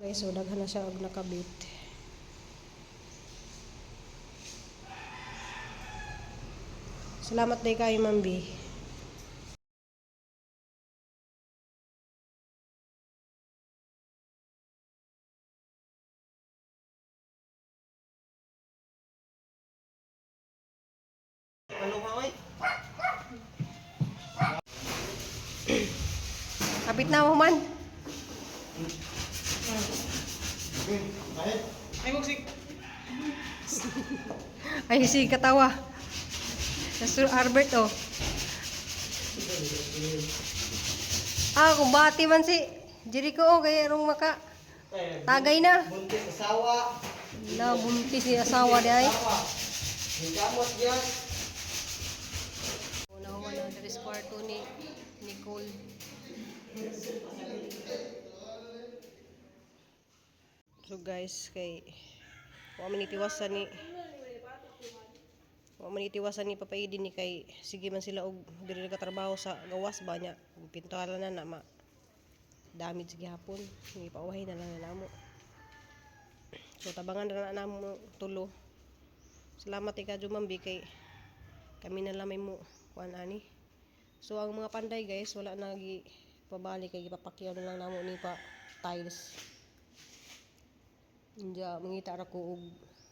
Guys, so daghan na siya og nakabit. Salamat day kayo, Ma'am B. Kapit na, human. Ay, si katawa. Sir Albert, oh. Ah, kumbati man si Jericho, oh, kaya rong maka. Tagay na. Buntis asawa. Na, buntis ni asawa di ay. Asawa. Hinggamot niya. Una wala diri sa kwarto ni Nicole. So guys, kay wa man itiwasan ni Papa Eden ni kay sige man sila og diri nagatrabaho sa gawas ba niya. Pintuala na na ma damage gihapon. Ni pauwahin na lang na namo. So tabangan na na namo tulo. Salamat kay Kadyo Ma'am B kay kami na lamay mo kuan ani. So ang mga panday guys, wala na gi pabali kay gipapakyaw na lang namo ni pa tiles. Inja mangita ra ko og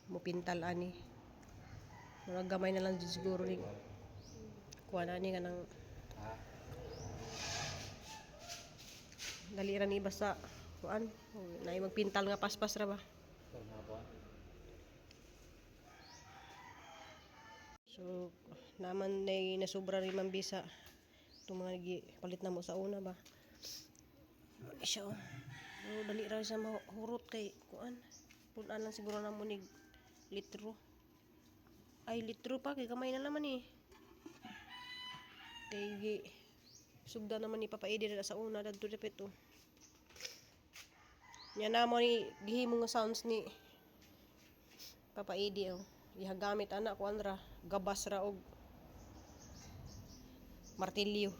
mupintal ani. Murag gamay na lang jud siguro ni kuan ani kanang dali ra ni basta kuan naay magpintal nga paspas ra ba. So naman nay nasubra rin man bisa itong mga gi palit na mo sa una ba. Ano siya oh. Pero dali ra siya mahurot kay kuan. Punan lang siguro na mo ni litro. Ay, litro pa kay gamay na naman eh. Kay gi sugda naman ni Papa Eddie na sa una dadto dapit oh. Nya na mo ni gihimo nga sounds ni Papa Eddie oh. Iha gamit ana kuan ra, gabas ra og martilyo.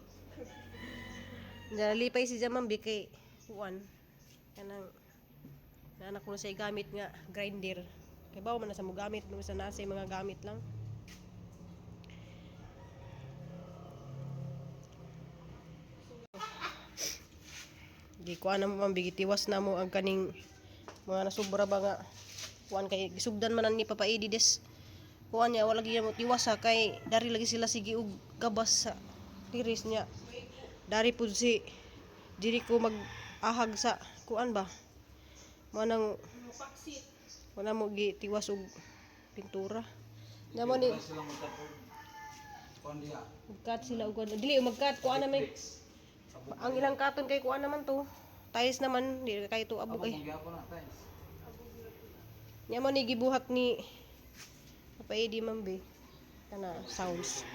Nalipay si Jamam kay kuan kanang naanak ko na siya gamit nga grinder. Kay bawo man na sa mo gamit mo sa nasa mga gamit lang. Di kuan na mo ma'am, bigitiwas na mo ang kaning mga nasubra ba nga kuan kay gisugdan man ni Papa Eddie des kuan niya wala gyud mo tiwas ha kay dari lagi sila sige og gabas sa tiris niya. Dari pud si Jericho mag ahag sa kuan ba. Mo nang wala mo gi tiwas og pintura. Nya mo ni magkat sila og kuan. Dili magkat kuan na may ang ilang katon kay kuan naman to. Tiles naman di kay to abog ay. Nya mo ni gibuhat ni Papa Eddie man be. Kana sounds.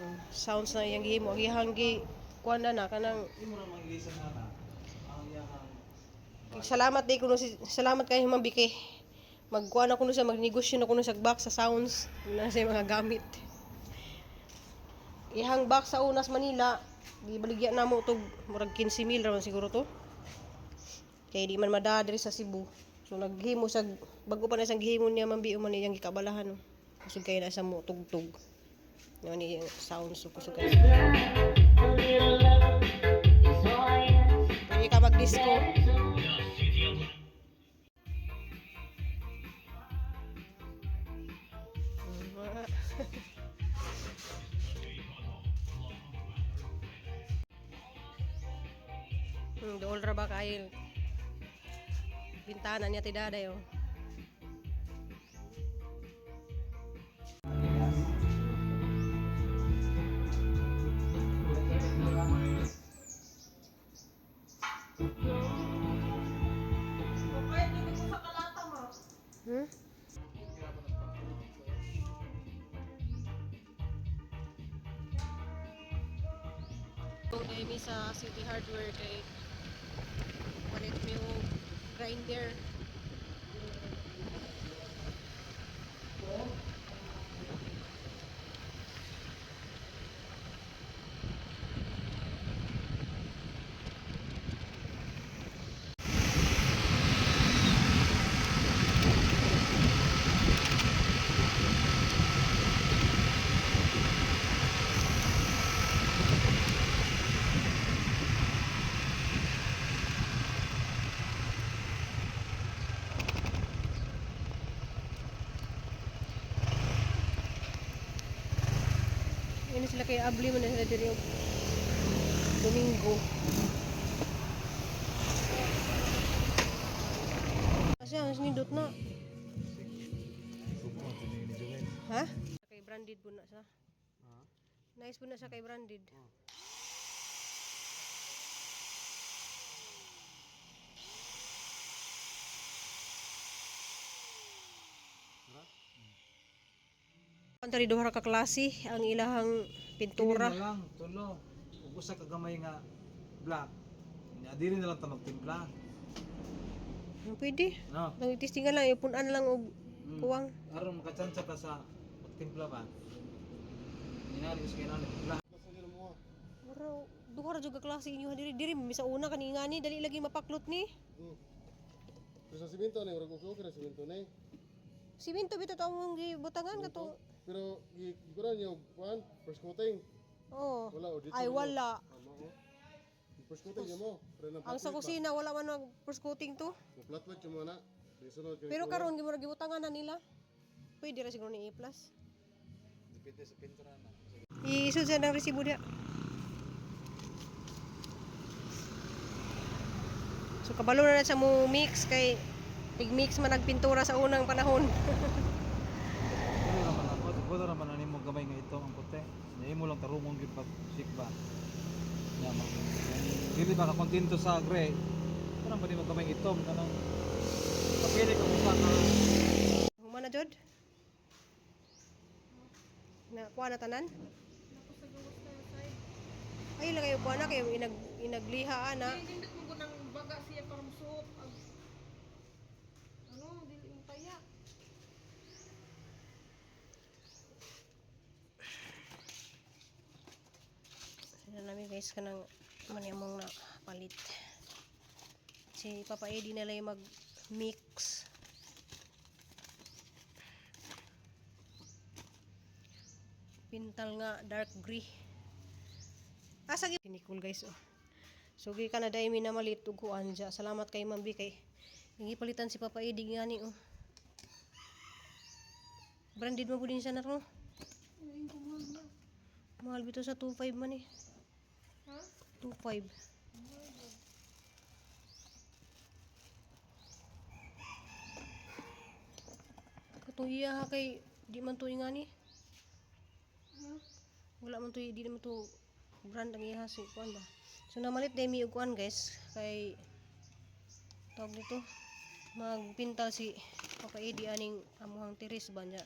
Oh, sounds na iyang gihimo. Ang iyang gi kuan na na kanang salamat di kuno si salamat kay Ma'am Biki. Magkuan ako kuno siya, magnegosyo na kuno sa box sa sounds na sa mga gamit. Ihang box sa Unas Manila, gibaligya na mo tog murag 15,000 ra man siguro to. Kay di man madaa diri sa Cebu. So naghimo sa bago pa na siyang gihimo niya Ma'am Bi man iyang gikabalahan. Oh. Kusog kay na sa mo tugtog. Ano ni iyang sounds so kusog kay. Pwede ka mag-disco. Dool ra ba kayo? Bintana niya ti daday oh. Hmm? Okay, mi sa City Hardware kay palit mi og grinder. Sila kay abli man na sila diri og Domingo. Kasi ang sinindot na. Ha? Kay branded po na siya. Nice po na siya kay branded. Ang tari duha ka klase ang ilahang pintura. Kini na lang, tulo. Ug usa ka gamay nga black. Nya dili na lang ta magtimpla. Ang pwede. No. Nang itistingan lang, ipunan lang og kuwang. Aron makatsansa ta sa magtimpla ba. Ninali sa kinahanglan timpla. Mura duha ra jud ka klase inyo diri diri misa una kani ngani dali lagi mapaklot ni. Pero sa simento ni, murag okay okay ra simento ni. Simento bitaw to among gibutangan kato. Pero gikuran niyo kuan first coating. Oh. Wala o dito. Ay wala. Tama ko. First coating niyo mo. Pero nang Ang sa kusina wala man mag first coating to. Mo flat white mo na. Di sunod kay Pero karon gimura gibutangan na nila. Pwede ra siguro ni A+. Depende sa pintura na. Iisod siya ng resibo diha. So kabalo na na siya mo mix kay tig-mix man nagpintura sa unang panahon. Dili ra man ako, siguro ra man ani mo gamay nga ito ang puti. Nya imo lang tarungon gyud pag sikba. Nya mag dili ba ka kontento sa gray? Parang ba di mo gamay itom kanang kapili ka usa ka. Human na jud. Na kuha na tanan. Ay lang kayo kuha na kayo inag inagliha ana. Nindot mo ko ng baga siya para musuot. Ano, dili mo kaya. Sila namin guys kanang manimong na palit. Si Papa Eddie na lang yung mag-mix. Pintal nga dark gray. Asa gi Nicole guys oh. So gi ka na dai mi na malit og kuan dya. Salamat kay Ma'am B kay gipalitan si Papa Eddie ngani oh. Branded mo din siya na ro. Mahal bitaw sa 2.5 man eh. Ha? 2.5. Katong iya ha kay di man to ingani. Wala man to, di man to brand ang iya si kuan ba. So namalit day mi og kuan guys kay tawag nito magpintal si Papa Eddie aning amuhang tiris ba niya.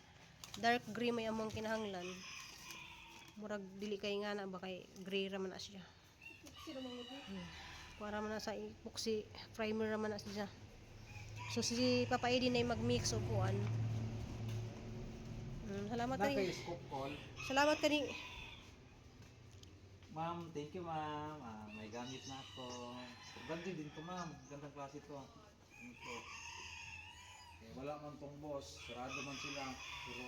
Dark gray may among kinahanglan. Murag dili kay ngana ba kay gray ra man na siya. Sino mo mo? Para man na sa epoxy primer ra man na siya. So si Papa Eddie na yung mag-mix og kuan. Salamat Na kani. kay scope call. Salamat kani. Ma'am, thank you ma'am. Ah, may gamit na ako. So, ganda din to ma'am. Gandang klase to. Ito. Eh, wala man tong boss. Sarado man sila. Pero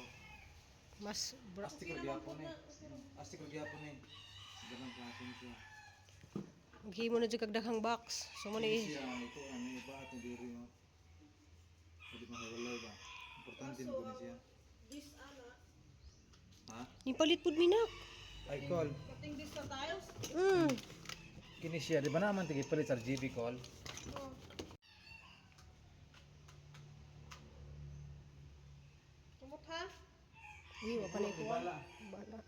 Mas bra- astig ra gyapon eh. Astig ra gyapon eh. Gandang klase siya. maghimo na jud kag daghang box. So mo Ini ni siya ito ano iba at hindi rin oh. Hindi mahiwalay ba? Importante mo ni siya. This ana. Ha? nipalit pud mi na. Ay call. Kating this sa tiles. Kini siya, di ba naman tige palit sa RGB call? Oh. Tumot ha? Uy, wa pa na kuan. Bala. Bala.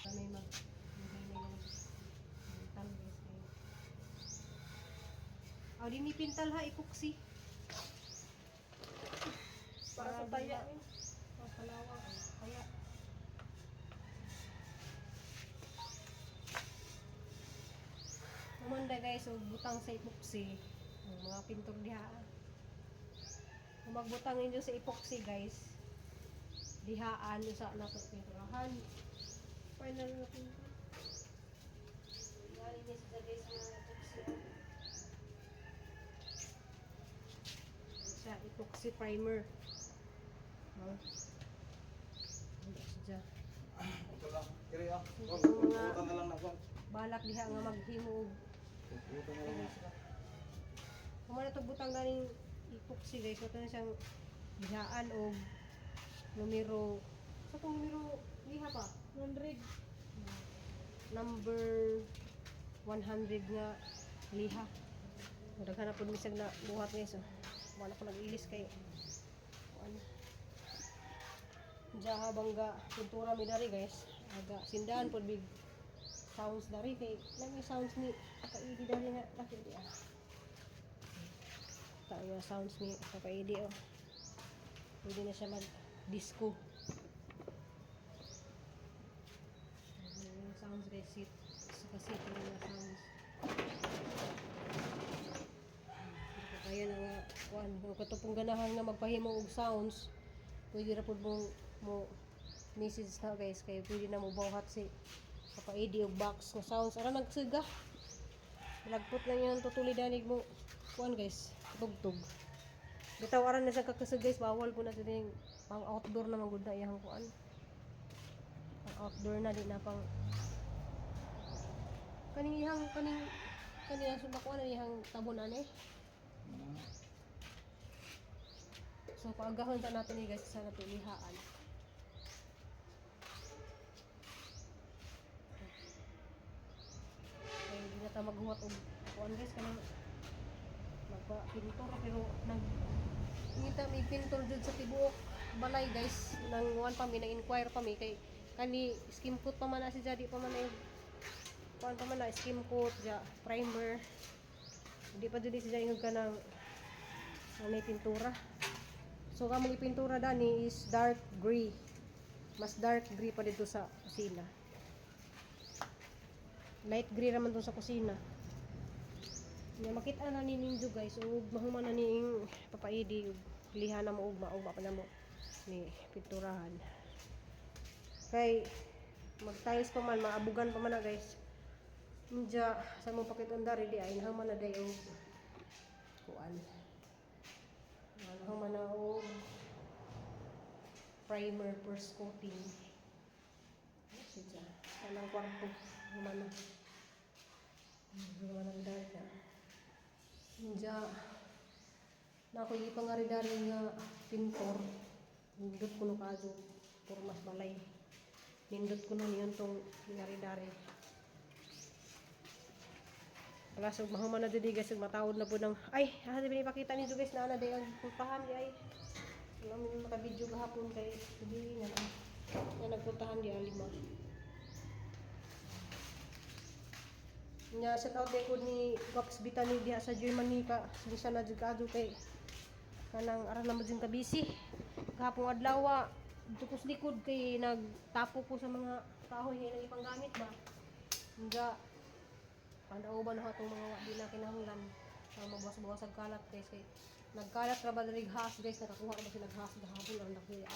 May mag may pintal guys kayo. Oh, di ni pintal ha epoxy. Para sa taya. Oh, kalawang. Kaya Umanda guys, og butang sa epoxy. Ang mga pintor diha. Kung magbutang ninyo sa epoxy guys, dihaan usa na to pinturahan. Final na pinto. Yari niya sa guys ang mga epoxy. Sa epoxy primer. Huh? Ano siya? Ito lang. Kiri ah. Call. Butan na lang na call. Balak diha nga maghimo og Puto na lang. guys ba. Kung na butang ganing epoxy guys, ito na siyang dihaan og numero sa tong numero liha pa. 100. Number 100 nga liha. Daghan na pud misag na buhat guys. Oh. Wala ko nag-ilis kay ano. Diya habang ga pintura mi dari guys. Aga sindahan pud big sounds dari kay nami sounds ni kaidi dari nga laki di ah. Tayo sounds ni kaidi oh. Pwede na siya mag disco. Yung sounds guys, sit sa sit yung mga sounds. Hindi ko kaya na nga kuan kung katong ganahan nga magpahimo og sounds, pwede ra pud mo mo message na guys kay pwede na mo buhat si Papa Edi og box nga sounds ara nagsiga. Lagpot lang yun tutuli danig mo kuan guys, tugtog. Bitaw aran na siya kakasig guys, bawal po na sa ding pang outdoor na magud na iyang kuan. Pang outdoor na di na pang kaning iyang kaning kaning sa makuha na iyang tabon ani. So paagahon ta nato ni guys sa nato lihaan. Kay di na ta maghuwat og kuan guys kanang magpa-pintor pero nag ngita may pintor jud sa tibuok balay guys nang kuan pa mi nang inquire pa mi kay kani skim coat pa man na si Jadi pa man na yung kuan pa man na skim coat ja primer hindi pa jud si Jadi ka ng may pintura. So kamong ipintura dani is dark gray. Mas dark gray pa dito sa kusina. Light gray raman dun sa kusina. Nya makita na ni ninyo guys ug mahuman na ning papaidi ug liha na mo ugma ugma pa na mo ni pinturahan. Kay mag tiles pa man maabugan pa man na guys. Inja sa mo pakit-on dari di ay nahuman na day og kuan. Nahuman na og primer first coating. Siya kanang kwarto human na. Human ang dark na. Inja na ako ipangari-dari nga pintor. Nindot ko no kaso mas balay. Nindot ko no niyon tong ngari-dari. Wala so mahuman na dili guys matawod na po ng ay, ah, di ba ipakita ninyo guys na ana day ang pultahan di ay. Wala mo yung maka-video gahapon kay hindi na lang. Na nagpuntahan di alima. Nya shout out ko ni Gops Bitani diha sa Germany ka. Bisa na jud kaadto kay kanang aran na mo jud ka busy. Gahapon adlaw tukos likod kay nagtapo ko sa mga kahoy nga ilang ipanggamit ba. Nga panauban na atong mga wa di na kinahanglan ang mabawas-bawas ang kalat guys kay nagkalat ra ba diri has guys, nakakuha ra ba sila has gahapon aron nakuya.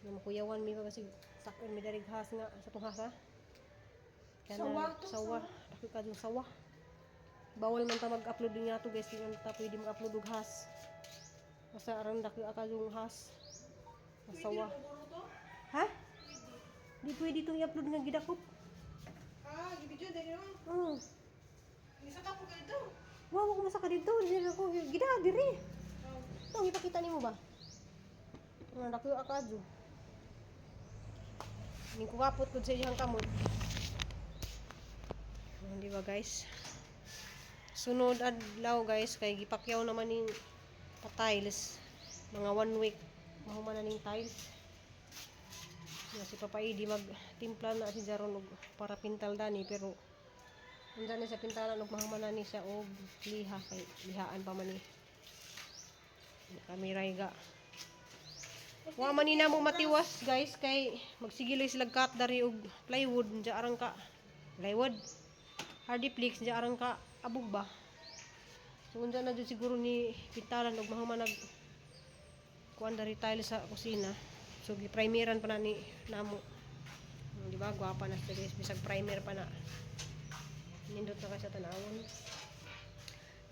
Nga makuyawan mi ba kasi sakon mi diri has nga sa tong has ah. Sawa to, sawa. Dako ka dun sawa. Bawal man ta mag-upload din ato guys, di man ta pwede mag-upload og has. Basta aron dako ka yung has. Sawa. Ha? Di pwede itong i-upload nga gidakop. Ah, gibidyo dali no. Oo. Isa ka po kayo dito. Wow, ako masaka dito. Dili ako gida diri. Ito, ang ipakita nimo ba? Nga dako akadyo. Ning kukapot pud sa iyang kamot. Oh, di ba guys? Sunod adlaw guys kay gipakyaw naman ning pa-tiles. Mga one week mahuman na ning tiles. Nga si Papa Edi magtimpla na si Jaron og para pintal dani pero unsa na sa pintalan og mahuman na ni siya og liha kay lihaan pa man ni. Kami ga. Wa man ni namo matiwas guys kay magsigilay sila cut dari og plywood diya arang ka plywood hardiplex diya arang ka abog ba. So unsa na jud siguro ni pintalan og mahuman nag kuan dari tile sa kusina. So gi-primeran pa na ni namo. Di ba gwapa na siya guys bisag primer pa na. Nindot na kayo sa tanawon.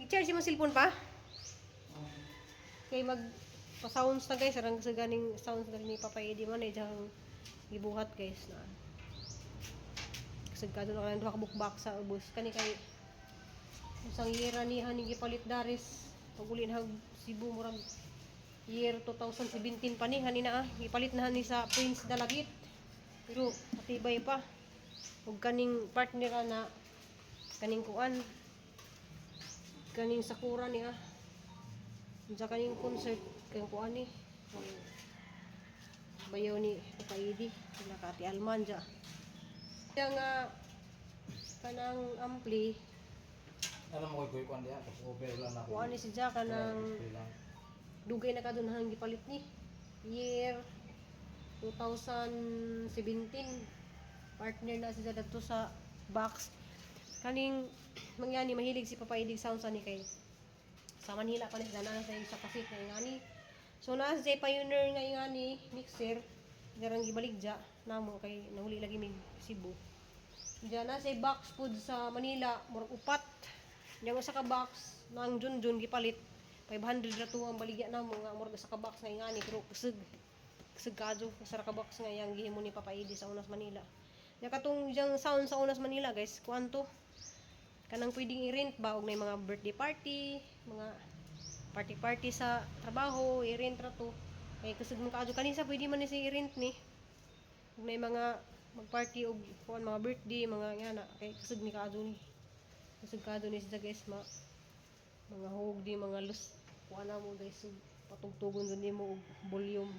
Gi-charge mo cellphone pa? Kay mag pa-sounds na guys, arang sa ganing sounds na ni Papa Eddie man eh, diyang gibuhat guys na. Kusog kadto na kanang duha ka bukbak sa ubos. Kani kay usang year ni hani gipalit daris pag uli na Cebu, murag year 2017 pa ni hani na ah. Gipalit na hani sa Prince Dalagit. Pero matibay pa. Ug kaning partner na kaning kuan, kaning Sakura ni ah. Unsa kaning concert kayong kuan ni. Ang bayaw ni Papaidi, sila ka Ate Alman dya. Kaya nga kanang ampli, Ano mo koy kuan diha tapos over lang na. kuan ni si Jack kanang dugay na ka dun hang gipalit ni. Year 2017, partner na siya dadto sa box. Kaning mangyani mahilig si Papa Idig sound sa ni kay sa Manila pa ni siya na sa isa kasi nga ingani. So naa siya pioneer nga ingani mixer garang gibaligya namo kay nahuli lagi mig Cebu. Diyan na siya box food sa Manila, murag upat. Yang usa ka box nang Junjun gipalit 500 ra to ang baligya namo nga murag usa ka box nga ingani, pero kusog kusog kadyo usa ra ka box nga iyang gihimo ni Papa Edi sa Unas Manila. Nya katong diyang sound sa Unas Manila guys, kuanto kanang pwedeng i-rent ba og nay mga birthday party, mga party party sa trabaho, i-rent ra to. Kay kusog man kaadyo kanisa pwede man ni siya i-rent ni. Ug nay mga magparty og kuan mga birthday, mga ngana kay kusog ni kaadyo ni. Kusog kaadyo ni siya guys, ma mga hug di mga lus kuan na mo guys, ug patugtugon dun nimo og volume.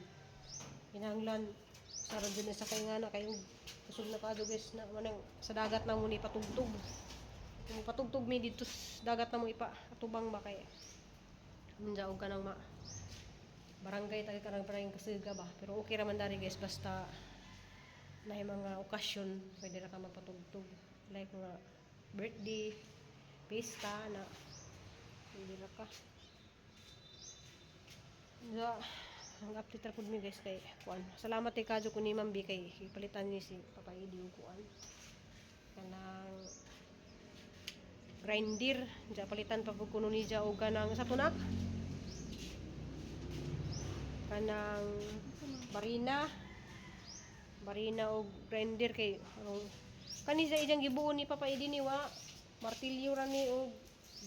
Kinahanglan sa radyo ni sa kay ngana kay og kusog na kaadyo guys na manang sa dagat na mo ni patugtog. Kung patugtog mi dito sa dagat na mo ipa atubang ba kay unja og kanang ma barangay tayo kanang parang kasiga ba, pero okay ra man dari guys, basta na yung mga okasyon pwede ra ka magpatugtog like mga birthday, pista na pwede ra ka. Ja, ang update ra pud mi guys kay kuan. Salamat kay kadyo kun ni Ma'am B kay ipalitan ni si Papa Edi og kuan kanang grinder. Ja palitan pa pud kuno ni ja og kanang sa tunak kanang barina barina og grinder kay anong kani sa iyang gibuo ni Papa Edi ni wa martilyo ra ni og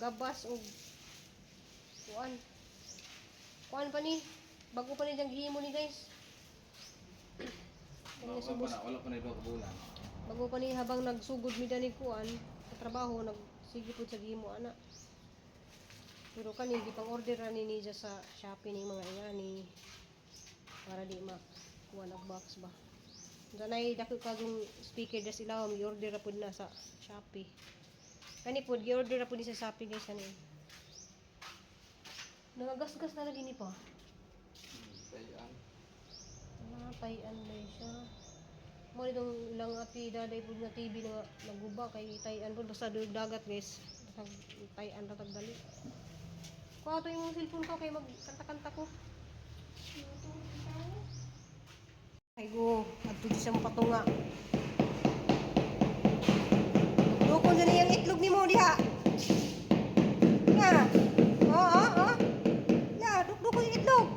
gabas og kuan kuan pa ni, bago pa ni diyang gihimo ni guys. Kani subos Wala pa na iba ka bulan. bago pa ni habang nagsugod mi dani kuan sa trabaho, nagsige pud sa gihimo ana. Pero kani gipang order ra ni niya sa Shopee ning mga ingani para di ma kuan ang box ba. Danay dako kagong speaker das ilawom, gi-order ra pud na sa Shopee. Kani pud gi-order ra pud ni sa Shopee guys ani. Nangagasgas na lagi ni pa. Tayan. Natayan na siya. Mo nitong ilang ati daday pud nga TV na naguba kay tayan pud basta dug dagat guys. Tag tayan ra tag dali. Kuha to yung cellphone ko kay magkanta-kanta ko. Ay go, adto di sa mo patunga. Dukon dyan yung itlog nimo diha. Nga. Oo, oo, oo. Ya, dukdukon yung itlog.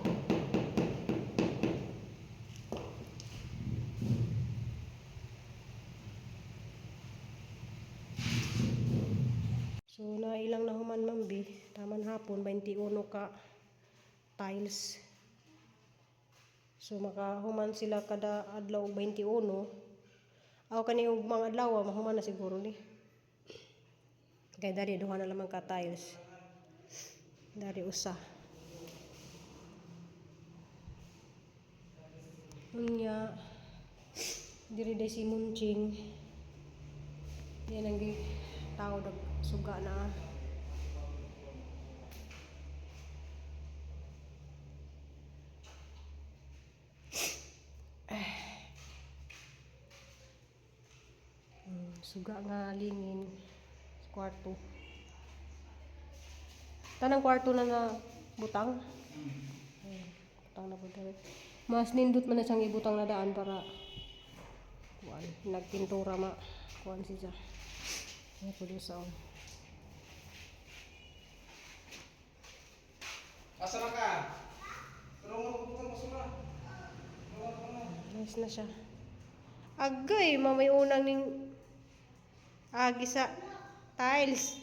So nailang na human Ma'am B, taman hapon 21 ka tiles. So makahuman sila kada adlaw og 21. Aw kani og mga adlaw mahuman na siguro ni. Kay dari duha na lamang ka tiles. Dari usa. Unya diri day si Munching. Yan ang gi tao dag suga na. Suga nga lingin sa kwarto. Tanang kwarto na na butang. Butang na butang. Mas nindot man na siyang ibutang na daan para kuan nagpintura ma kuan siya. Ay, pwede sa Asa na ka? Tulungan mo butang basura. Nice na siya. Agay, mamay unang ning Ah, gisa tiles.